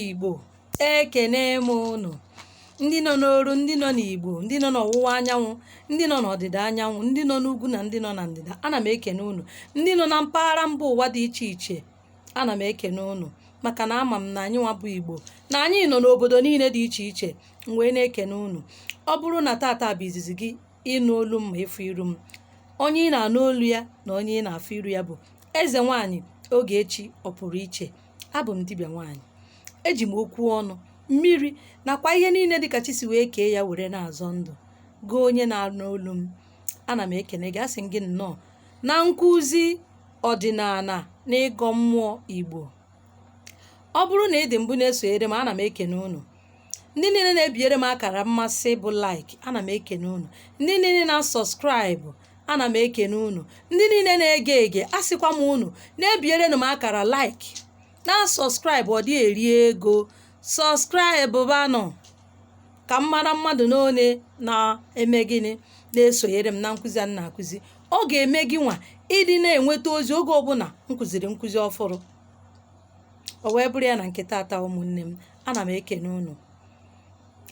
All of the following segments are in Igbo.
Igbo, ekene m unu, ndị nọ n'oru, ndị nọ n'Igbo, ndị nọ n'ọwụwa anyanwụ, ndị nọ n'ọdịda anyanwụ, ndị nọ n'ugwu na ndị nọ na ndịda. Ana m ekene unu, ndị nọ na mpaghara mba ụwa dị iche iche. Ana m ekene unu maka na ama m na anyị nwa bụ Igbo na anyị nọ n'obodo niile dị iche iche. M wee na-ekene unu. Ọ bụrụ na tata bụ izizi gị ịnụ olu m ma ịfụ iru m, onye ị na-anụ olu ya na onye ị na-afụ iru ya bụ Eze Nwanyị Ogechi Ọpụrụ Iche. Abụ m dibịa nwaanyị. Eji m okwu ọnụ, mmiri nakwa ihe niile dịka chi si wee kee ya were na-azọ ndụ. Gụọ onye na-anụ olu m, ana m ekene gị, asị m gị nnọọ na nkụzi ọdịnala na ịgọ mmụọ Igbo. Ọ bụrụ na ị dị mbụ na-esonyere m, ana m ekene unu. Ndị niile na-ebinyere m akara mmasị bụ like, ana m ekene unu. Ndị niile na-subscribe, ana m ekene unu. Ndị niile na-ege ege, asịkwa m unu na-ebinyerenụ m akara like na subscribe. Ọ dị eri ego. Subscribe banụ ka m mara mmadụ n'one na-eme gịnị na-esonyere m na nkụzi a na-akụzi. Ọ ga-eme gị nwa ịdị na-enweta ozi oge ọbụla m kụziri nkụzi ọfụrụ. O wee bụrụ ya na nke tata, ụmụnne m, ana m ekene unu.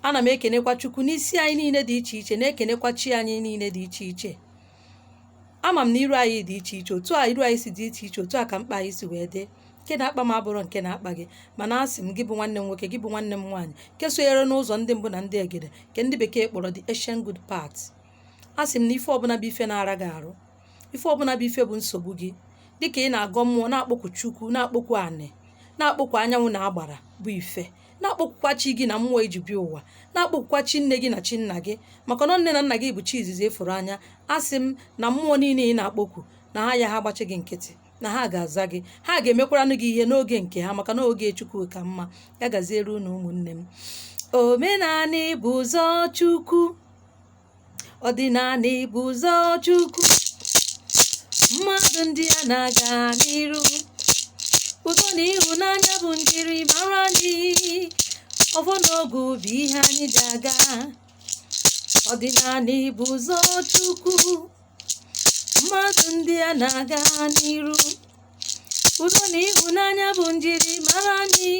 Ana m ekenekwa Chukwu n'isi anyị niile dị iche iche, na-ekenekwa chi anyị niile dị iche iche. Ama m na iru anyị dị iche iche. Otu a iru anyị si dị iche iche, otu a ka mkpa anyị si wee dị. Nke na-akpa m abụrụ nke na-akpa gị. Mana asị m gị bụ nwanne m nwoke, gị bụ nwanne m nwaanyị, nke sonyere n'ụzọ ndị mbụ na ndị egede, nke ndị bekee kpọrọ the Ancient Good Path, asị m na ife ọbụla bụ ife na-ara gị arụ, ife ọbụla bụ ife bụ nsogbu gị, dịka ị na-agọ mmụọ, na-akpọku Chukwu, na-akpọku anị, na-akpọku anyanwụ na agbara bụ ife, na-akpọkukwa chi gị na mmụọ iji bịa ụwa, na-akpọkukwa chi nne gị na chi nna gị, maka na nne na nna gị bụ chi izizi ịfụrụ anya, asị m na mmụọ niile ị na-akpọku na ha ya ha gbachi gị nkịtị, na ha ga-aza gị, ha ga-emekwaranụ gị ihe n'oge nke ha, maka na oge Chukwu ka mma. Ya gaziere unu, ụmụnne m. Omenanị bụ ụzọ Chukwu, ọdịnanị bụ ụzọ Chukwu. Mmadụ ndị a na-aga n'iru, udo na ịhụnanya bụ njirimara anyị. Ọfọ n'ogu bụ ihe anyị ji aga. Ọdịnanị bụ ụzọ Chukwu. Mmadụ ndị a na-aga n'iru, udo na ịhụnanya bụ njirimara anyị.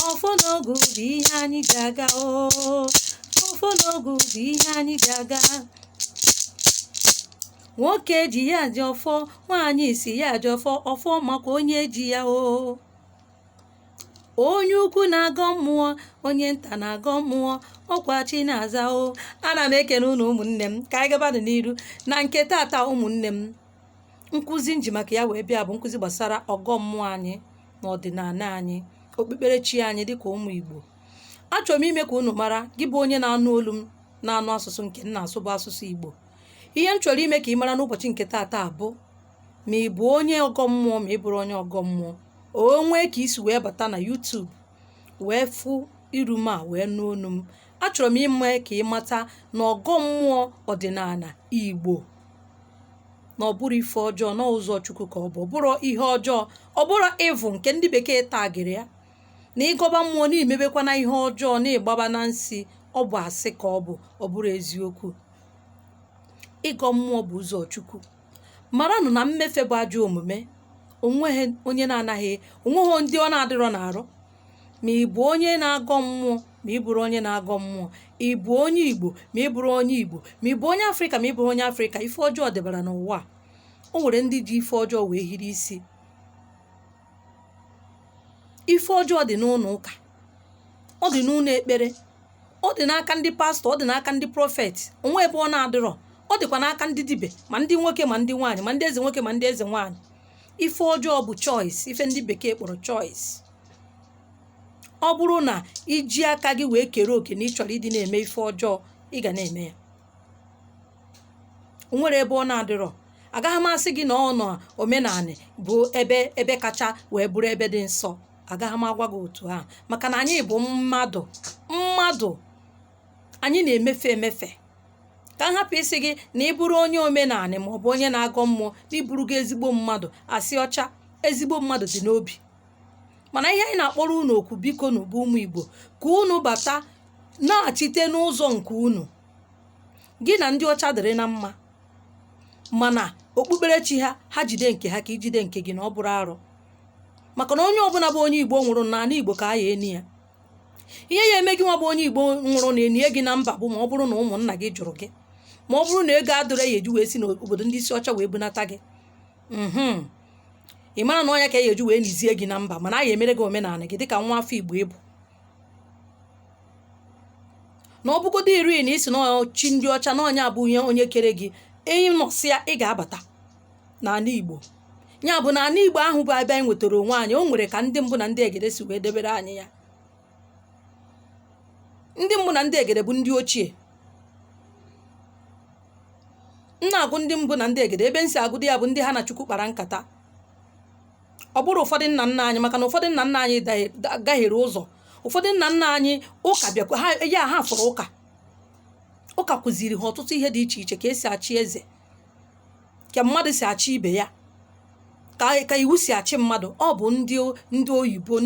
Ọfọ n'ogu bụ ihe anyị ji aga o. Ọfọ n'ogu bụ ihe anyị ji aga. Nwoke ji ya ji ọfọ, nwaanyị si ya ji ọfọ, ọfọ maka onye ji ya o. Onye ukwu na-agọ mmụọ, onye nta na-agọ mmụọ, ọkwa chi na-aza o. Ana m ekene unu, ụmụnne m. Ka anyị gabanụ n'iru na nke tata. Ụmụnne m, nkụzi nji maka ya wee bịa bụ nkụzi gbasara ọgọ mmụọ anyị na ọdịnala anyị, okpukperechi anyị dịka ụmụ Igbo. Achọrọ m ime ka unu mara, gị bụ onye na-anụ olu m, na-anụ asụsụ nke m na-asụ bụ asụsụ Igbo, ihe m chọrọ ime ka ị mara n'ụbọchị nke tata bụ, ma ị bụ onye ọgọ mmụọ, ma ị bụrụ onye ọgọ mmụọ, o nwee ka isi wee bata na YouTube wee fụ iru m a wee nụ onu m, achọrọ m ime ka ị mata na ọgọ mmụọ ọdịnala Igbo na ọ bụrụ ife ọjọọ n'ụzọ Chukwu ka ọ bụ. Ọ bụrụ ihe ọjọọ, ọ bụrụ ịvụ nke ndị bekee tagịrị ya na ịgọba mmụọ na imebekwana ihe ọjọọ na ịgbaba na nsị, ọ bụ asị ka ọ bụ, ọ bụrụ eziokwu. Ịgọ mmụọ bụ ụzọ Chukwu. Maranụ na mmefe bụ ajọ omume. Onweghị onye na-anaghị, onweghị ndị ọ na-adịrọ n'arụ. Ma ị bụ onye na-agọ mmụọ, ma ị bụrụ onye na-agọ mmụọ, ị bụ onye Igbo, ma ị bụrụ onye Igbo, ma ị bụ onye Afrịka, ma ị bụrụ onye Afrịka, ife ọjọọ dịbara n'ụwa a. O nwere ndị ji ife ọjọọ wee hiri isi. Ife ọjọọ dị n'ụlọ ụka, ọ dị n'ụlọ ekpere, ọ dị n'aka ndị pastọ, ọ dị n'aka ndị prophet. Onwe ebe ọ na-adịrọ. Ọ dịkwa n'aka ndị dibịa, ma ndị nwoke ma ndị nwaanyị, ma ndị eze nwoke ma ndị eze nwaanyị. Ife ọjọọ bụ choice, ife ndị bekee kpọrọ choice. Ọ bụrụ na iji aka gị wee kere oke na ị chọrọ ịdị na-eme ife ọjọọ, ị ga na-eme ya. O nwere ebe ọ na-adịrọ. Agaghị m asị gị na ọ nọ omenanị bụ ebe kacha wee bụrụ ebe dị nsọ. Agaghị m agwa gị otu ahụ, maka na anyị bụ mmadụ. Mmadụ anyị na-emefe emefe. Ka m hapụ isi gị na ị bụrụ onye omenanị ma ọ bụ onye na-agọ mmụọ na ịbụrụ gị ezigbo mmadụ, asị ọcha. Ezigbo mmadụ dị n'obi. Mana ihe anyị na-akpọrọ unu okwu, biko nu, bụ ụmụ Igbo, ka unu bata na-achite n'ụzọ nke unu. Gị na ndị ọcha dịrị na mma, mana okpukperechi ha, ha jide nke ha ka ijide nke gị, na ọ bụrụ arụ. Maka na onye ọbụla bụ onye Igbo nwụrụ n'ala Igbo ka a ya eni ya. Ihe ya eme gị nwa bụ onye Igbo nwụrụ na enie gị na mba bụ ma ọ bụrụ na ụmụnna gị jụrụ gị, ma ọ bụrụ na ego adịrọ ya eji wee si n'obodo ndị isi ọcha wee bunata gị. Ị mara na ọnya ka ya eji wee nizie gị na mba, mana a ya emere gị omenala gị dịka nwa afọ Igbo ịbụ. Na ọ bụgodo iri na isi na chi ndị ọcha na ọnya bụ ihe onye kere gị, ịnọsịa ị ga-abata n'ala Igbo. Ya bụ na ala Igbo ahụ bụ ebe anyị nwetara onwe anyị. O nwere ka ndị mbụ na ndị egede si wee debere anyị ya. Ndị mbụ na ndị egede bụ ndị ochie. M na-agụ ndị mbụ na ndị egede, ebe m si agụdo ya bụ ndị ha na Chukwu kpara nkata. Ọ bụrụ ụfọdụ nna nna anyị, maka na ụfọdụ nna nna anyị gahiere ụzọ. Ụfọdụ nna nna anyị ụka bịakwa ha ya, ha fụrụ ụka. Ụka kụziri ha ọtụtụ ihe dị iche iche, ka esi achị eze, ka mmadụ si achị ibe ya, ka iwu si achị mmadụ. Ọ bụ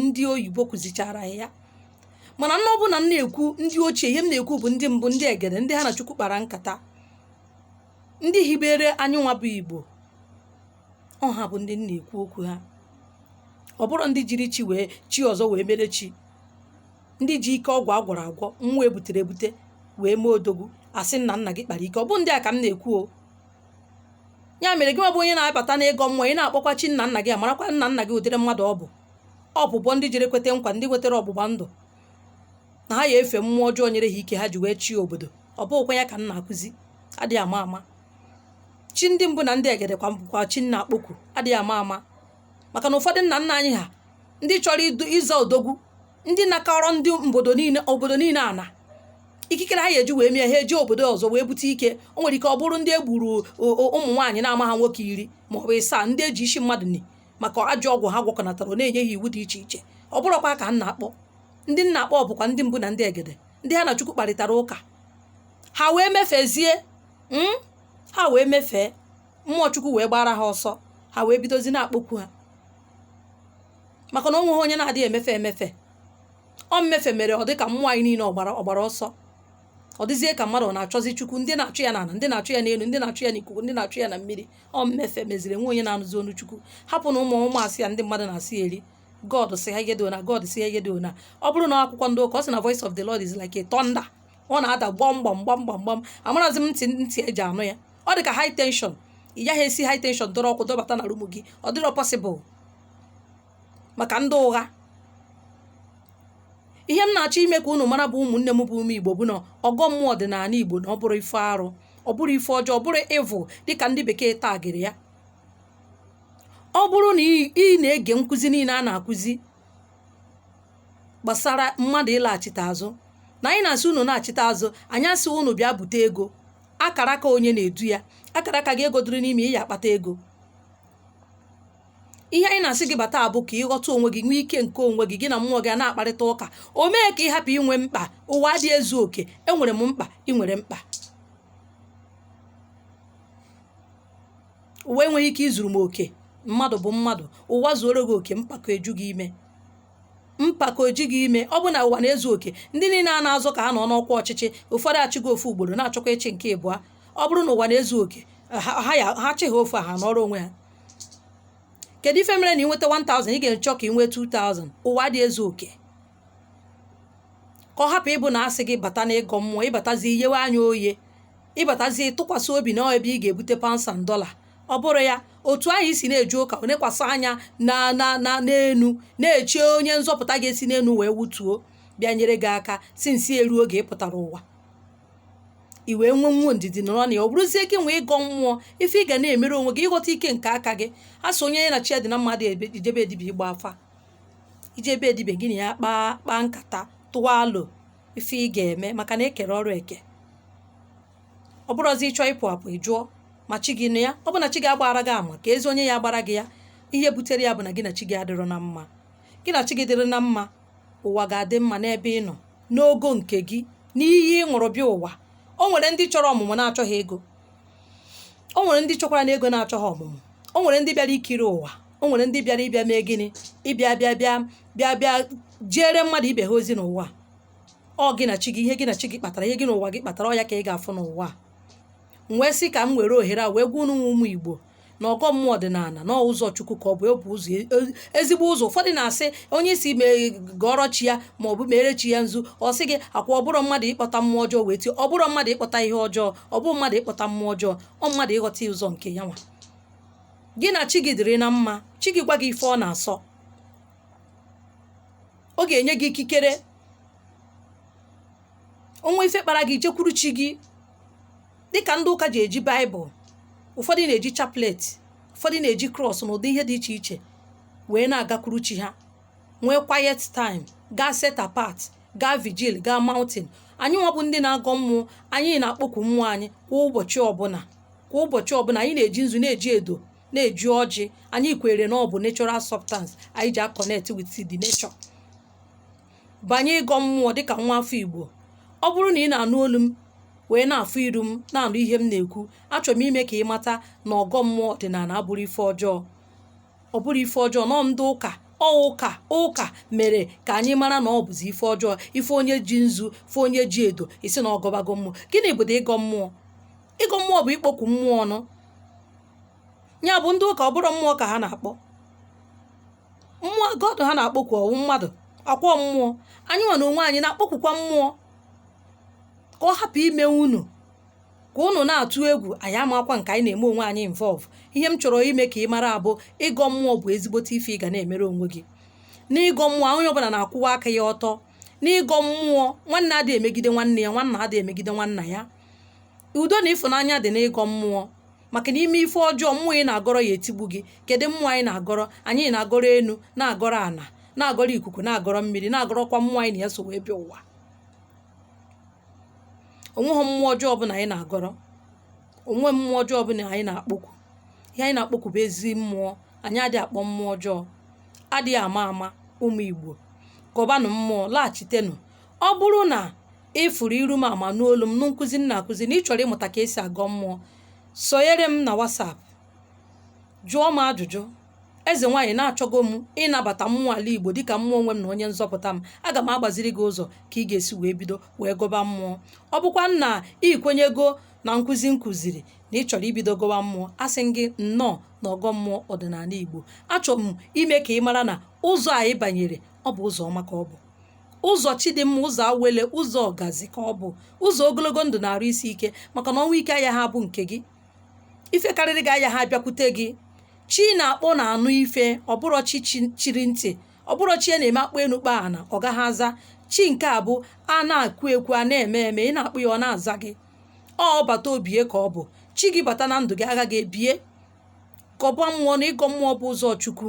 ndị oyibo kụzichara ya. Mana nna ọbụla m na-ekwu ndị ochie, ihe m na-ekwu bụ ndị mbụ, ndị egede, ndị ha na Chukwu kpara nkata, ndị hibere anyị nwa bụ Igbo. Ọha bụ ndị m na-ekwu okwu ha. Ọ bụrụ ndị jiri chi wee chi ọzọ wee mere chi, ndị ji ike ọgwụ agwọrọ agwọ, mmụọ ebutere ebute wee mee odogwu, asị nna nna gị kpara ike. Ọ bụ ndị a ka m na-ekwu o. Ya mere, gị nwa bụ onye na-abata n'ịgọ mmụọ, ị na-akpọkwa chi nna nna gị, amarakwa nna nna gị ụdịrị mmadụ ọ bụ. Ọ bụbọ ndị jere kweta nkwa, ndị nwetara ọgbụgba ndụ na ha ya efe mmụọ ọjọọ nyere ha ike ha ji wee chie obodo. Ọ bụghịkwa ya ka m na-akụzi. Adịghị ama ama, chi ndị mbụ na ndị egede kwa bụkwa chi nna akpọku. Adịghị ama ama, maka na ụfọdụ nna nna anyị ha, ndị chọrọ ịza odogwu, ndị nakọrọ ndị obodo niile, obodo niile ana ikikere ha ya eji wee mee ha eji obodo ọzọ wee bute ike. O nwere ike ọ bụrụ ndị egburu ụmụ nwaanyị na-ama ha nwoke 10 maọbụ 7, ndị eji isi mmadụ ni maka ajọ ọgwụ ha gwakọnatara, ọ na-enye ha iwu dị iche iche. Ọ bụrụkwa ka m na-akpọ ndị nna akpọ, bụkwa ndị mbụ na ndị egede, ndị ha na Chukwu kparịtara ụka, ha wee mefezie, ha wee mefee mmụọ Chukwu wee gbara ha ọsọ, ha wee bidozi na-akpọkwu ha. Maka na o nweghị onye na-adịghị emefe emefe. Ọ mmefe mere ọ dị ka mmụọ anyị niile ọgbara ọsọ. Ọ dịzie ka mmadụ ọ na-achọzi Chukwu, ndị na-achụ ya n'ala, ndị na-achụ ya n'elu, ndị na-achụ ya n'ikuku, ndị na-achụ ya na mmiri. Ọ mmefe meziri nwe onye na-anụzi onu Chukwu. Hapụ na ụmụ ụmụ asị ya ndị mmadụ na-asị eri God si ha ihe dị ona, God si ha ihe dị ona. Ọ bụrụ na akwụkwọ ndị ụka, ọ sị na voice of the Lord is like a thunder. Ọ na-ada gbọm gbọm gbọm gbọm gbọm. Amarazi m ntị ntị eji anụ ya. Ọ dị ka high tension. Ị gaghị esi high tension dọrọ ọkụ dọbata na room gị. Ọ dịrọ possible maka ndị ụgha. Ihe m na-achọ ime ka unu mara bụ, ụmụnne m bụ ụmụ Igbo, bụ na ọgọ mmụọ dị n'ala Igbo, na ọ bụrụ ife arụ, ọ bụrụ ife ọjọọ, ọ bụrụ evil dịka ndị bekee tagịrị ya. Ọ bụrụ na ị na-ege nkụzi niile a na-akụzi gbasara mmadụ ịlaghachite azụ, na anyị na-asị unu na-achịta azụ, anyị asị unu bịa bute ego. Akara aka onye na-edu ya, akara aka gị ego dịrị n'ime ị ya akpata ego. Ihe anyị na-asị gị bata abụ ka ịghọta onwe gị, nwee ike nke onwe gị, gị na mmụọ gị a na-akparịta ụka. O mee ka ị hapụ inwe mkpa. Ụwa adịghị ezu oke. Enwere m mkpa, ị nwere mkpa. Ụwa enweghị ike izuru m oke. Mmadụ bụ mmadụ. Ụwa zuoro gị oke, mpako eju gị ime, mpako eju gị ime. Ọ bụ na ụwa na-ezu oke, ndị niile a na-azọ ka ha nọ n'ọkwa ọchịchị, ụfọdụ achịgo ofu ugboro, na-achọkwa ịchị nke ịbụa. Ọ bụrụ na ụwa na-ezu oke, ha ya ha chị ha ofu a, ha nọrọ onwe ha. Kedu ife mere na ị nweta 1000, ị ga-achọ ka ị nwee 2000? Ụwa dị ezu oke. Ka ọ hapụ ịbụ na asị gị bata n'ịgọ mmụọ, ịbatazie iyewe anya oye, ịbatazie tụkwasị obi na ebe ị ga-ebute pounds and dollar. Ọ bụrụ ya otu ahụ isi na-eju ụka, onekwasị anya na n'enu, na-eche onye nzọpụta ga-esi n'enu wee wutuo bịa nyere gị aka si nsi eru oge ị pụtara ụwa, i wee nwee nwuo ndidi nọrọ na ya. Ọ bụrụzie gị nwee ịgọ mmụọ, ife ị ga na-emere onwe gị, ịghọta ike nke aka gị. A sị onye ya na chi ya dị na mmadụ ijebe edibia ịgba afa, ijebe edibia, gị na ya kpaa kpaa nkata, tụwa alo ife ị ga-eme, maka na ekere ọrụ eke. Ọ bụrụzi ịchọ ịpụ apụ, ị jụọ ma chi gị nụ ya. Ọ bụ na chi gị agbara gị ama ka ezi onye ya agbara gị ya. Ihe butere ya bụ na gị na chi gị adịrọ na mma. Gị na chi gị dịrị na mma, ụwa ga-adị mma n'ebe ị nọ n'ogo nke gị n'ihe ị ṅụrụ bịa ụwa. O nwere ndị chọrọ ọmụmụ na-achọghị ego. O nwere ndị chọkwara na ego na-achọghị ọmụmụ. O nwere ndị bịara ikiri ụwa. O nwere ndị bịara ịbịa mee gịnị? Ịbịa bịa bịa bịa bịa jere mmadụ ibe ha ozi n'ụwa. Ọ gị na chi gị, ihe gị na chi gị kpatara, ihe gị n'ụwa gị kpatara, ọ ya ka ị ga-afụ n'ụwa. M wee sị ka m were ohere a wee gwa unu, ụmụ Igbo, Na ọgọ mmụọ ọdịnala na ụzọ Chukwu ka ọ bụ, bụ ụzọ ezigbo ụzọ. Ụfọdụ na-asị onye isi mee gọrọ chi ya ma ọ bụ mere chi ya nzu, ọ sị gị akwa ọ bụrụ mmadụ ịkpọta mmụọ ọjọọ wee tie. Ọ bụrụ mmadụ ịkpọta ihe ọjọọ, ọ bụ mmadụ ịkpọta mmụọ ọjọọ, ọ mmadụ ịghọta ụzọ nke ya nwa. Gị na chi gị dịrị na mma, chi gị gwa gị ife ọ na-asọ, ọ ga-enye gị ikikere. Onwe ife kpara gị, jekwuru chi gị, dịka ndị ụka ji eji Baịbụl, ụfọdụ na-eji chaplet, ụfọdụ na-eji cross na ụdị ihe dị iche iche wee na-agakwuru chi ha, nwee quiet time, gaa set apart, gaa vigil, gaa mountain. Anyị nwa bụ ndị na-agọ mmụọ, anyị na-akpọku mmụọ anyị kwa ụbọchị ọbụla. Kwa ụbọchị ọbụla anyị na-eji nzu, na-eji edo, na-eji ọjị. Anyị kwere na ọ bụ natural substance anyị ji connect with the nature. Banye ịgọ mmụọ dịka nwa afọ Igbo. Ọ bụrụ na ị na-anụ olu m wee na-afụ iru m, na-anụ ihe m na-ekwu, achọrọ m ime ka ị mata na ọgọ mmụọ ọdịnala abụrụ ife ọjọọ. Ọ bụrụ ife ọjọọ nọ ndị ụka, ọ ụka ụka mere ka anyị mara na ọ bụzi ife ọjọọ. Ife onye ji nzu, fe onye ji edo, isi na ọgọbago mmụọ. Gịnị bụ ịgọ mmụọ? Ịgọ mmụọ bụ ịkpọku mmụọ ọnụ. Ya bụ, ndị ụka, ọ bụrụ mmụọ ka ha na-akpọ mmụọ, God ha na-akpọku ọwụ mmadụ akwọ mmụọ. Anyị nwa na onwe anyị na-akpọkwukwa mmụọ ka ọ hapụ ime unu ka unu na-atụ egwu. Anyị amakwa nke anyị na-eme onwe anyị involve. Ihe m chọrọ ime ka ị mara abụ, ịgọ mmụọ bụ ezigbote ife ị ga na-emere onwe gị. N'ịgọ mmụọ, onye ọbụla na-akwụwa aka ya ọtọ. N'ịgọ mmụọ, nwanne adịghị emegide nwanne ya, nwanna adịghị emegide nwanna ya. Udo na ịfụnanya dị n'ịgọ mmụọ, maka na ime ife ọjọọ, mmụọ ị na-agọrọ ya etigbu gị. Kedu mmụọ anyị na-agọrọ? Anyị na-agọrọ enu, na-agọrọ ana, na-agọrọ ikuku, na-agọrọ mmiri, na-agọrọkwa mmụọ anyị na ya so wee bịa ụwa. Onweghị mmụọ ọjọọ ọbụla anyị na-agọrọ, onwe mmụọ ọjọọ ọbụla anyị na-akpọkwu. Ihe anyị na-akpọkwu bụ ezi mmụọ. Anyị adịghị akpọ mmụọ ọjọọ, adịghị ama ama. Ụmụ Igbo, gọbanụ mmụọ, laghachitenụ. Ọ bụrụ na ị fụrụ iru m ama n'olu m nụ nkụzi m na-akụzi, na ị chọrọ ịmụta ka esi agọ mmụọ, sonyere m na WhatsApp, jụọ m ajụjụ. Eze nwaanyị na-achọgo m ịnabata mmụọ ala Igbo dịka mmụọ onwe m na onye nzọpụta m. Aga m agbaziri gị ụzọ ka ị ga-esi wee bido wee gọba mmụọ. Ọ bụkwa nna ikwenyego na nkụzi nkụziri na ị chọrọ ibido gọba mmụọ, asị m gị nnọọ na ọgọ mmụọ ọdịnala Igbo. Achọrọ m ime ka ị mara na ụzọ anyị banyere, ọ bụ ụzọ ọma ka ọ bụ, ụzọ chidimma, ụzọ awele, ụzọ ọgazi ka ọ bụ, ụzọ ogologo ndụ na-arụ isi ike. Maka na ọnwa ike aya ha bụ nke gị, ife karịrị gị aya ha abịakwute gị. Chi na-akpọ na anụ ife, ọbụrọ chi chiri ntị, ọbụrọ chi na-eme akpọ enu kpaa ana ọ gaghị aza. Chi nke a bụ a na-ekwu ekwu, a na-eme eme, ị na-akpọ ya, ọ na-aza gị. Ọ bata obie ka ọ bụ chi gị bata na ndụ gị, agaghị ebie. Gọba mmụọ na ịgọ mmụọ bụ ụzọ Chukwu.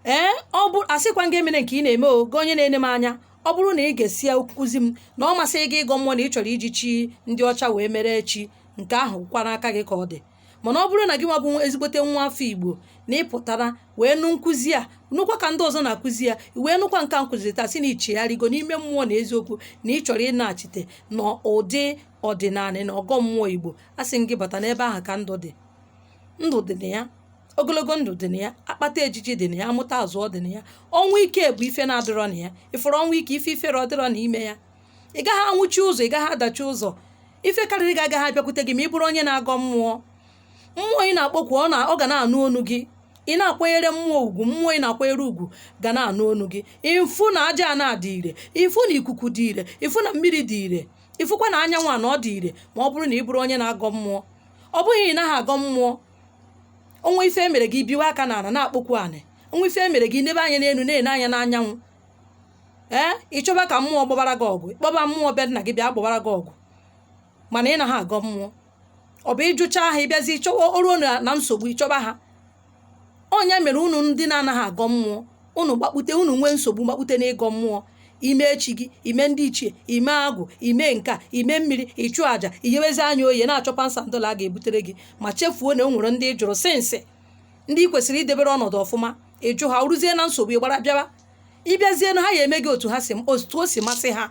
Ee, ọ bụ asịkwa nga emere nke ị na-eme o gị onye na-ene m anya. Ọ bụrụ na ị ga-esi nkụzi m na ọ masị gị ịgọ mmụọ, na ị chọrọ iji chi ndị ọcha wee mere chi, nke ahụ kwa n'aka gị ka ọ dị. Mana ọ bụrụ na gị nwa bụ ezigbote nwa afọ Igbo na ị pụtara wee nụ nkụzi a, nụkwa ka ndị ọzọ na-akụzi ya, wee nụkwa nke nkụziri taa, sị na ichegharịgo n'ime mmụọ na eziokwu, na ị chọrọ ịnaghachite n'ụdị ọdịnala na ọgọ mmụọ Igbo, a sị m gị bata n'ebe ahụ ka ndụ dị. Ndụ dị na ya, ogologo ndụ dị na ya, akpata ejiji dị na ya, amụta azụ ọ dị na ya. Ọnwụ ike bụ ife na-adịrọ na ya. Ịfụrụ ọnwụ ike, ife ifere ọ dịrọ n'ime ya. Ị gaghị anwụchi ụzọ, ị gaghị adachi ụzọ. Ife karịrị gị agaghị abịakwute gị ma ị bụrụ onye na-agọ mmụọ. Mmụọ ị na-akpọkwu, ọ ga na-anụ onu gị. Ị na-akwanyere mmụọ ugwu, mmụọ ị na-akwanyere ugwu ga na-anụ onu gị. Ịfụ na aja a na-adị ire, ịfụ na ikuku dị ire, ịfụ na mmiri dị ire, ịfụkwa na anyanwụ a na ọ dị ire. Ma ọ bụrụ na ị bụrụ onye na-agọ mmụọ, ọ bụghị ị naghị agọ mmụọ, onwe ife emere gị, biwe aka n'ala na-akpọkwu anị. Onwe ife emere gị, nebe anya n'elu, na-ene anya n'anyanwụ. Ee, ị chọba ka mmụọ gbabara gị ọgụ, kpọba mmụọ be nna gị bịa gbabara gị ọgụ, mana ị naghị agọ mmụọ. Ọ bụ ịjụcha ha, ịbịazi ịchọwa oruo na nsogbu, ịchọba ha. Ọnya mere unu ndị na-anaghị agọ mmụọ, unu gbakpute, unu nwee nsogbu, gbakpute n'ịgọ mmụọ. Ime echi gị, ime ndị ichie, ime agwụ, ime nka, ime mmiri, ịchụ àjà, inyewezi anya oyi, na-achọ pansandola a ga-ebutere gị, ma chefuo na o nwere ndị ị jụrụ sịnsị, ndị ị kwesịrị idebere ọnọdụ ọfụma. Ịjụ ha, rụzie na nsogbu, ịgbara bịawa. Ịbịazie na ha ya eme gị otu ha si, otu o si masị ha,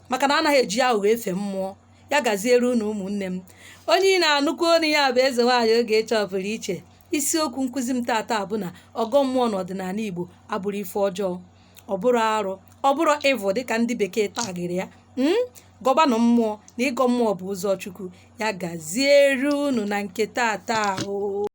maka na anaghị eji aghụghọ efe mmụọ. Ya gaziere unu, ụmụnne m. Onye ị na-anụkwu onu ya bụ eze nwaanyị Ogechi ọpụrụ iche. Isiokwu nkụzi m taata bụ na ọgọ mmụọ n'ọdịnala Igbo abụrụ ife ọjọọ, ọ bụrụ arụ, ọ bụrụ evil dịka ndị bekee tagịrị ya. Gọbanụ mmụọ, na ịgọ mmụọ bụ ụzọ Chukwu. Ya gaziere unu na nke taata o.